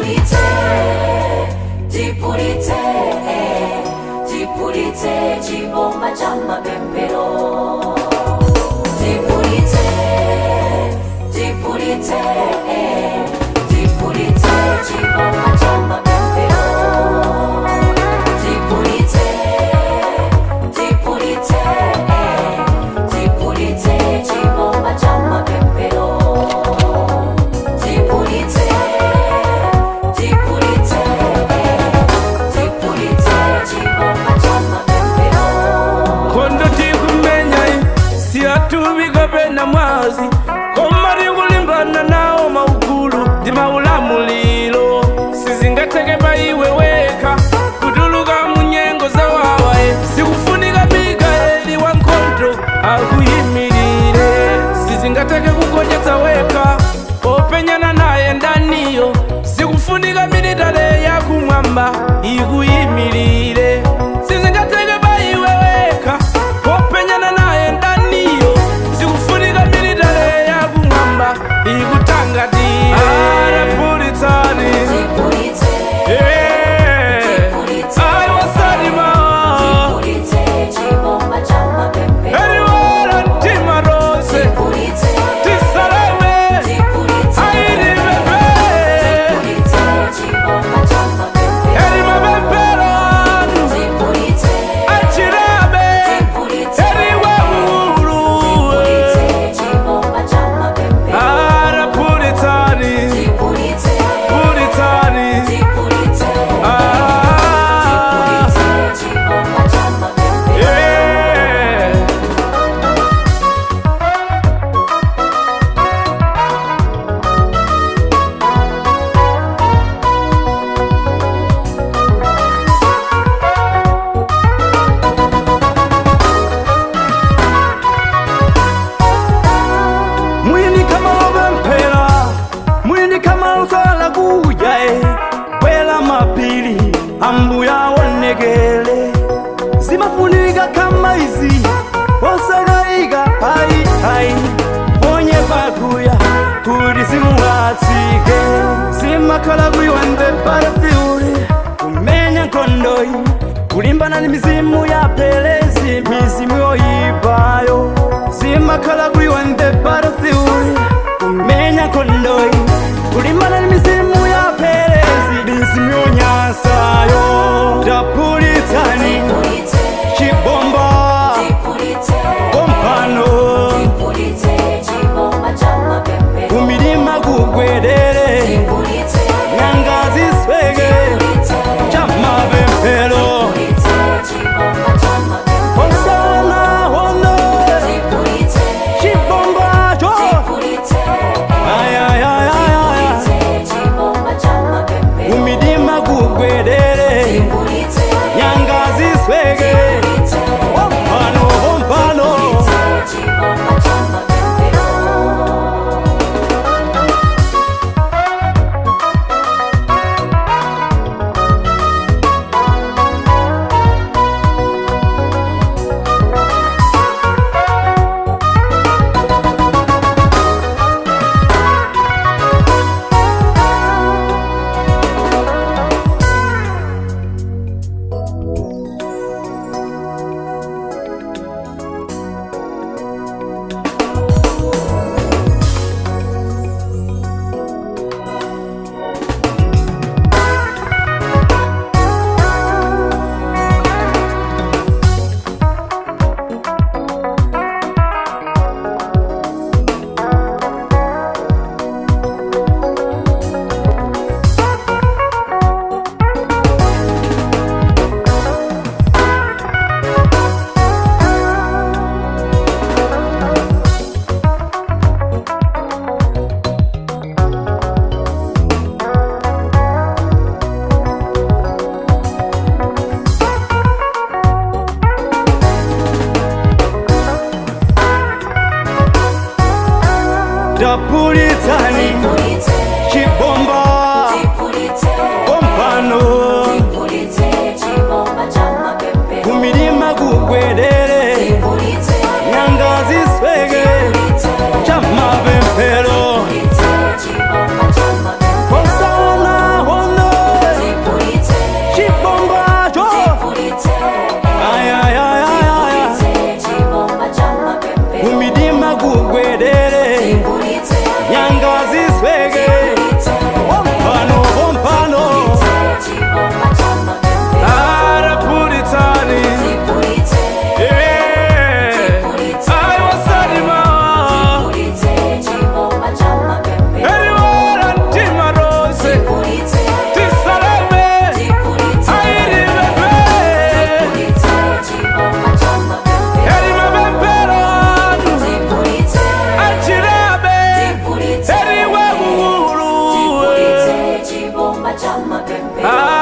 Tipulitse, tipulitse, tipulitse chibomba cha mapemphero. Tipulitse, tipulitse, tipulitse chibomba cha mapemphero. Tipulitse, tipulitse, tipulitse chibomba cha mapemphero. Tipulitse, tipulitse, tipulitse chibomba cha mapemphero. Nkhondo tikumenya siyathupi kapena mwazi, koma tikulimbana nawo maukulu ndi maulamuliro. Sizingatheke pa iwe wekha kutuluka munyengo zawawa. Sikufunika Mikaeli wa nkhondo akuyimirire. Sizingatheke kugonjetsa wekha popenyana naye ndaniyo. Sikufunika military yakumwamba ikuyimirire. Sizingatheke pa iwe wekha popenyana naye ndaniyo. Sikufunika military yakumwamba ikutangatire. Arapulitsani. Tipulitse, Ayiwasalima. tipulitse chibomba cha mapemphero. Eriwala mtima rose. Tipulitse, Tisalame. tipulitse, Ayiribebe. tipulitse chibomba cha mapemphero. Eri mapemphero anu. Tipulitse, Achirabe. tipulitse, Eriwe uhuru. tipulitse chibomba cha mapemphero. Arapulitsani. Tipulitse, Pulitsani. tipulitse, Ah. tipulitse chibomba cha mapemphero. Yeah. Mwini kama wopemphera, mwini kama usala kudya, kwela mapiri ambuya aonekele. Zimafunika kama izi, osakayika ayi ayi, ponye pakuya kuti simungatsike. Zimakhala kuyiwa in the battlefield, kumenya nkhondoyi, kulimbana ni mizimu ya pelezi, mizimu yoyipayo. Zimakhala kuyiwa in the battlefield, kumenya nkhondoyi, kulimbana ni mizimu ya pelezi, mizimu yonyansayo. Tapulitsani. Tipulitse, Chibomba. tipulitse, Kompano. tipulitse chibomba cha mapemphero. Kumilima kugwedere. Tipulitse, Nyanga zisweke. tipulitse, Chamapemphero. tipulitse chibomba cha mapemphero. Hosana hono. Tipulitse, Chibomba cho. tipulitse, Ay, ay, ay, ay, ay. tipulitse cha mapemphero.